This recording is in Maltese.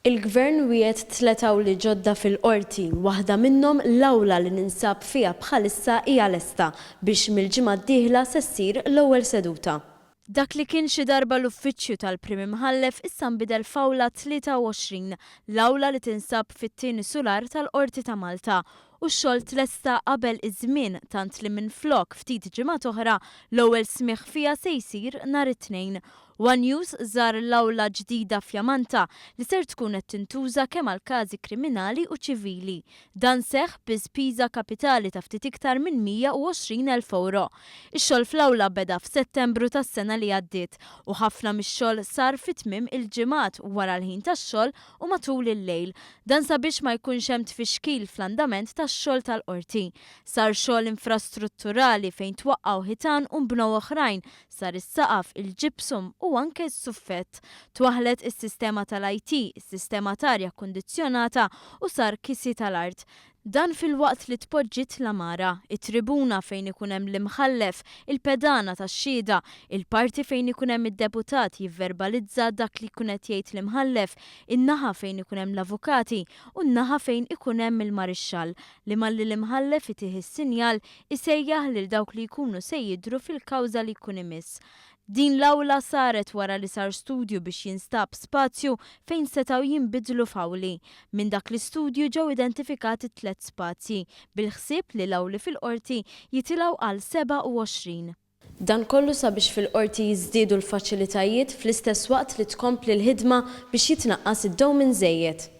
Il-Gvern wiegħed tlet awli ġodda fil-Qorti, waħda minnhom l-awla li ninsab fiha bħalissa hija lesta biex mill-ġimgħa d-dieħla se ssir l-ewwel seduta. Dak li kien xi darba l-uffiċċju tal-Prim Imħallef issa nbidel f'Awla 23, l-awla li tinsab fit-tieni sular tal-Qorti ta' Malta. U x-xogħol tlesta qabel iż-żmien tant li minflok ftit ġimgħat oħra, l-ewwel smigħ fiha se jsir nhar it-Tnejn. One News żar l-awla ġdida fjamanta li ser tkun qed tintuża kemm għal każi kriminali u ċivili. Dan seħħ bi spiża kapitali ta' ftit iktar minn 120,000 ewro. Ix-xogħol fl-awla beda f'Settembru tas-sena li għaddiet u ħafna mix-xogħol sar fi tmiem il-ġimgħat wara l-ħin tax-xogħol u matul il-lejl. Dan sabiex ma jkunx hemm tfixkil fl-andament tax-xogħol tal-Qorti. Sar xogħol infrastrutturali fejn twaqqgħu ħitan u nbnew oħrajn Sar is-saqaf, il-gypsum u anke s-suffett. Twaħħlet is-sistema tal-IT, is-sistema t'arja kkundizzjonata u sar kisi tal-art. Dan filwaqt li tpoġġiet l-għamara, it-tribuna fejn ikun hemm l-imħallef, il-pedana tax-xhieda, il-parti fejn ikun hemm id-deputat jivverbalizza dak li jkun qed jgħid l-imħallef, in-naħa fejn ikun hemm l-avukati u n-naħa fejn ikun hemm il-marixxall li malli l-imħallef itih is-sinjal isejjaħ lil dawk li jkunu se jidhru fil-kawża li jkun imiss. Din l-awla saret wara li sar studju biex jinstab spazju fejn setgħu jinbidlu f'awli. Minn dak l-istudju ġew identifikati tlett spazji, bil-ħsieb li l-awli fil-Qorti jitilgħu għal 27. Dan kollu sabiex fil-Qorti jiżdiedu l-faċilitajiet fl-istess waqt li tkompli l-ħidma biex jitnaqqas id-dewmien żejjed.